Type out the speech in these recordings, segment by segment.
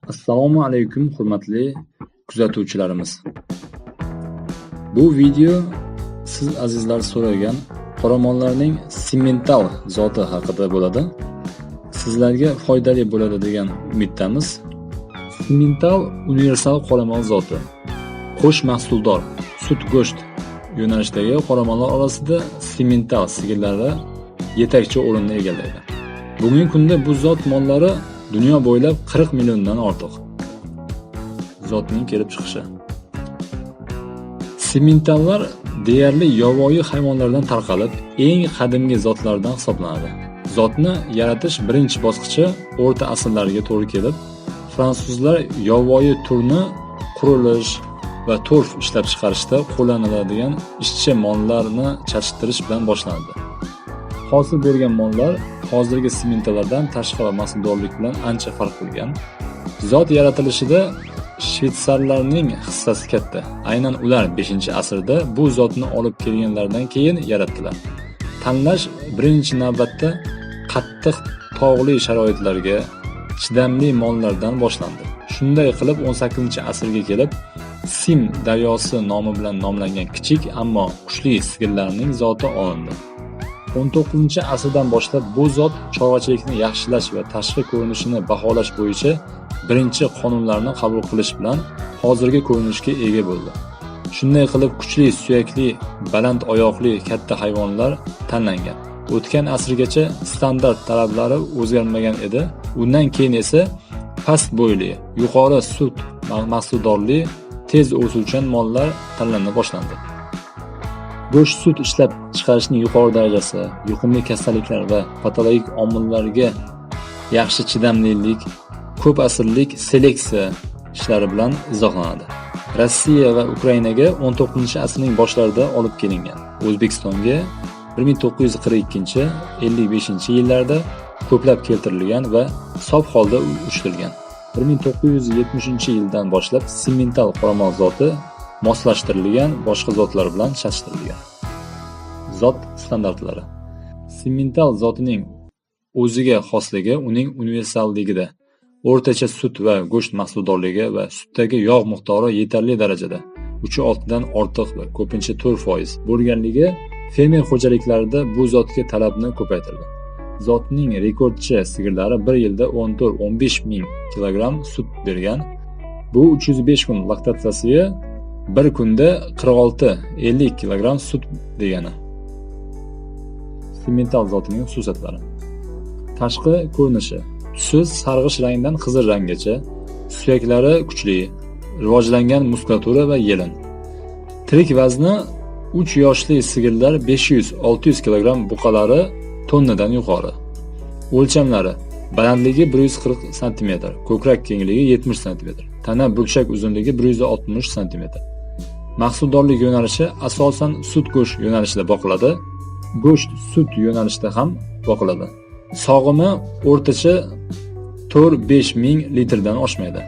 Assalomu alaykum, hurmatli kuzatuvchilarimiz. Bu video siz azizlar so'ragan qoramollarning simmental zoti haqida bo'ladi. Sizlarga foydali bo'ladi degan umiddamiz. Simmental universal qoramol zoti. Qo'sh mahsuldor, sut, go'sht yo'nalishidagi qoramollar orasida simmental sigirlari yetakchi o'rinni egallaydi. Bugungi kunda bu zot mollari dunyo bo'ylab 40 milliondan ortiq. Zotning kelib chiqishi. Simmentallar deyarli yovvoyi hayvonlardan tarqalib, eng qadimgi zotlardan hisoblanadi. Zotni yaratish birinchi bosqichi o'rta asrlarga to'g'ri kelib, fransuzlar yovvoyi turni qurilish va torf ishlab chiqarishda qo'llaniladigan ishchi mollarni chachittirish bilan boshlandi. Hosil bo'lgan mollar hozirgi simmentallardan tashqi va mahsuldorlik bilan ancha farq qilgan. Zot yaratilishida shvetsarlarning hissasi katta. Aynan ular 5-asrda bu zotni olib kelganlaridan keyin yaratdilar. Tanlash birinchi navbatda qattiq tog'li sharoitlarga chidamli mollardan boshlandi. Shunday qilib, 18-asrga kelib Sim daryosi nomi bilan nomlangan kichik, ammo kuchli sigirlarning zoti olindi. 19-asrdan boshlab bu zot chorvachilikni yaxshilash va tashqi ko'rinishini baholash bo'yicha birinchi qonunlarni qabul qilish bilan hozirgi ko'rinishga ega bo'ldi. Shunday qilib, kuchli suyakli, baland oyoqli katta hayvonlar tanlangan. O'tgan asrgacha standart talablari o'zgarmagan edi. Undan keyin esa past bo'yli, yuqori sut mahsuldorli, tez o'suvchan mollar tanlana boshlandi. Go'sht, sut ishlab chiqarishning yuqori darajasi, yuqumli kasalliklar va patologik omillarga yaxshi chidamlilik ko'p asrlik seleksiya ishlari bilan izohlanadi. Rossiya va Ukrainaga 19-asrning boshlarida olib kelingan. O'zbekistonga 1942-55 yillarda ko'plab keltirilgan va sof holda uchitilgan. 1970 yildan boshlab simmental qoramol zoti moslashtirilgan boshqa zotlar bilan chachtirilgan. Zot standartlari. Simmental zotining o'ziga xosligi uning universalligida. O'rtacha sut va go'sht mahsuldorligi va sutdagi yog' miqdori yetarli darajada, 3,6 dan ortiq va ko'pincha 4% bo'lganligi fermer xo'jaliklarida bu zotga talabni ko'paytirdi. Zotning rekordchi sigirlari bir yilda 14-15 ming kilogramm sut bergan. Bu 305 kun laktatsiyasiga bir kunda 46-50 kilogramm sut degani. Simmental zotining xususiyatlari. Tashqi ko'rinishi: tusi sarg'ish rangdan qizil ranggacha, suyaklari kuchli, rivojlangan muskulatura va yelin. Tirik vazni 3 yoshli sigirlar 500-600 kilogramm, buqalari tonnadan yuqori. O'lchamlari: balandligi 140 sm, ko'krak kengligi 70 sm, tana burchak uzunligi 160 sm. Mahsuldorlik yo'nalishi asosan sut, go'sht yo'nalishida boqiladi. Go'sht, sut yo'nalishida ham boqiladi. Sog'imi o'rtacha 4-5 ming litrdan oshmaydi.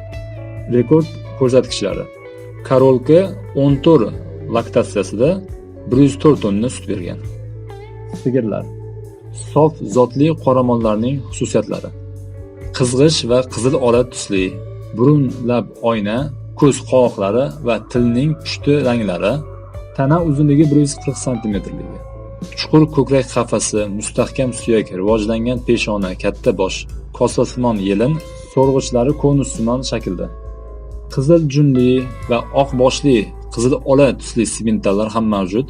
Rekord ko'rsatkichlari: Korolka 14 laktatsiyasida 104 tonna sut bergan. Sigirlar. Sof zotli qoramollarning xususiyatlari: qizg'ish va qizil ola tusli, burun, lab, oyna, ko'z qovoqlari va tilning pushti ranglari, tana uzunligi 140 santimetrligi, chuqur ko'krak qafasi, mustahkam suyak, rivojlangan peshona, katta bosh, kosasimon yelin, so'rg'ichlari konussimon shaklda. Qizil junli va oq boshli qizil ola tusli simmentallar ham mavjud.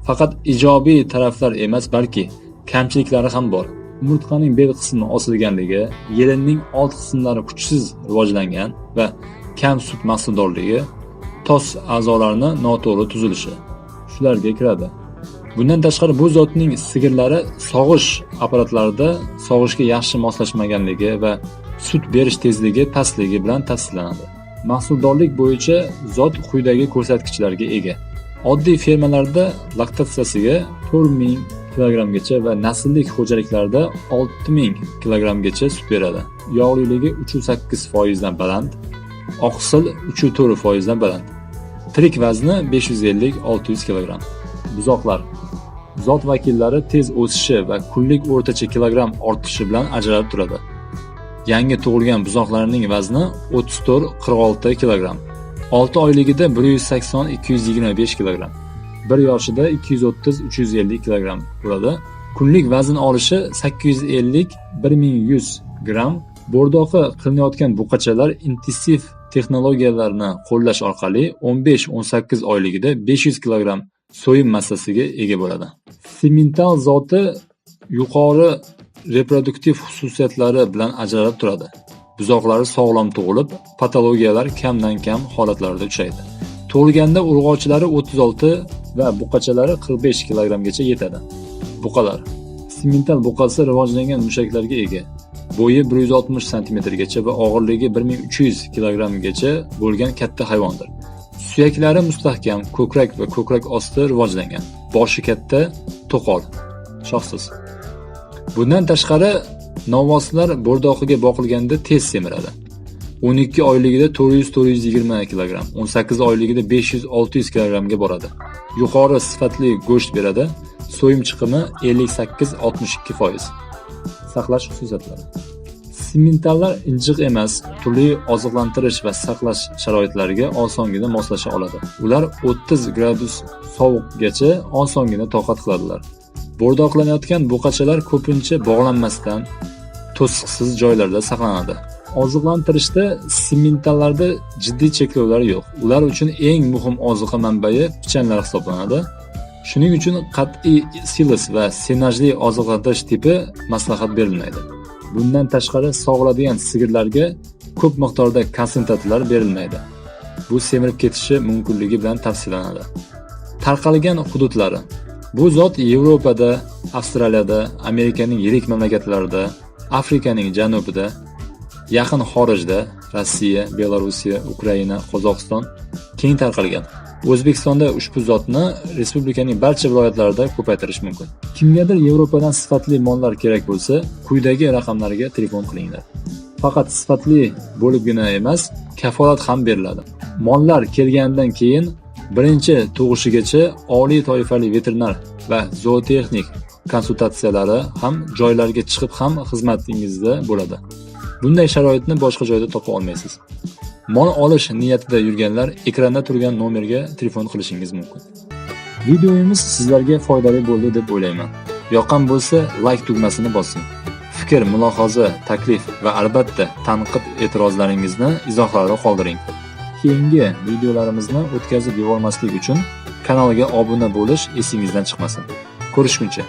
Faqat ijobiy taraflar emas, balki kamchiliklari ham bor. Umurtqaning bel qismi osilganligi, yelinning old qismlari kuchsiz rivojlangan va kam sut mahsuldorligi, tos a'zolarini noto'g'ri tuzilishi shularga kiradi. Bundan tashqari, bu zotning sigirlari sog'ish apparatlarida sog'ishga yaxshi moslashmaganligi va sut berish tezligi pastligi bilan tavsiflanadi. Mahsuldorlik bo'yicha zot quyidagi ko'rsatkichlarga ega. Oddiy fermalarda laktatsiyasiga 4000 kilogrammgacha va nasllik xo'jaliklarda 6000 kilogrammgacha sut beradi. Yog'liligi 3,8 dan baland, oqsil 3,4 dan baland. Tirik vazni 550-600 kilogramm. Buzoqlar. Zot vakillari tez o'sishi va kunlik o'rtacha kilogramm ortishi bilan ajralib turadi. Yangi tug'ilgan buzoqlarning vazni 34-46 kg. 6 oyligida 180-225 kg. 1 yoshida 230-350 kg bo'ladi. Kunlik vazn olishi 850-1100 gramm. Bo'rdoqi qilinayotgan buqachalar intensiv texnologiyalarni qo'llash orqali 15-18 oyligida 500 kg so'yim massasiga ega bo'ladi. Simmental zoti yuqori reproduktiv xususiyatlari bilan ajralib turadi. Buzoqlari sog'lom tug'ilib, patologiyalar kamdan-kam holatlarda uchraydi. Tug'ilganda urg'ochilari 36 va buqachalari 45 kilogrammgacha yetadi. Buqalar. Simmental buqasi rivojlangan mushaklarga ega. Bo'yi 160 santimetrgacha va og'irligi 1300 kilogrammgacha bo'lgan katta hayvondir. Suyaklari mustahkam, ko'krak va ko'krak osti rivojlangan. Boshi katta, to'qol, shoxsiz. Bundan tashqari, novvoslar bo'rdoqiga boqilganda tez semiradi. 12 oyligida 400-420 kg, 18 oyligida 500-600 kilogrammga boradi. Yuqori sifatli go'sht beradi. So'yim chiqimi 58-62%. Saqlash xususiyatlari. Simmentallar injiq emas, turli oziqlantirish va saqlash sharoitlariga osongina moslasha oladi. Ular 30 gradus sovuqgacha osongina toqat qiladilar. Bo'rdoqlanayotgan buqachalar ko'pincha bog'lanmasdan, to'siqsiz joylarda saqlanadi. Oziqlantirishda simmentallarda jiddiy cheklovlar yo'q. Ular uchun eng muhim oziqa manbai pichanlar hisoblanadi. Shuning uchun qat'iy silos va senajli oziqlantirish tipi maslahat berilmaydi. Bundan tashqari, sog'iladigan sigirlarga ko'p miqdorda konsentratlar berilmaydi. Bu semirib ketishi mumkinligi bilan tavsiyalanadi. Tarqalgan hududlari. Bu zot Yevropada, Avstraliyada, Amerikaning yirik mamlakatlarida, Afrikaning janubida, yaqin xorijda, Rossiya, Belorussiya, Ukraina, Qozog'iston keng tarqalgan. O'zbekistonda ushbu zotni respublikaning barcha viloyatlarida ko'paytirish mumkin. Kimgadir Yevropadan sifatli mollar kerak bo'lsa, quyidagi raqamlarga telefon qilinglar. Faqat sifatli bo'libgina emas, kafolat ham beriladi. Mollar kelganidan keyin birinchi tug'ishigacha oliy toifali veterinar va zootexnik konsultatsiyalari ham joylarga chiqib ham xizmatingizda bo'ladi. Bunday sharoitni boshqa joyda topa olmaysiz. Mol olish niyatida yurganlar ekranda turgan nomerga telefon qilishingiz mumkin. Videomiz sizlarga foydali bo'ldi deb o'ylayman. Yoqqan bo'lsa, like tugmasini bosing. Fikr, mulohaza, taklif va albatta tanqid e'tirozlaringizni izohlarda qoldiring. Keyingi videolarimizni o'tkazib yubormaslik uchun kanalga obuna bo'lish esingizdan chiqmasin. Ko'rishguncha.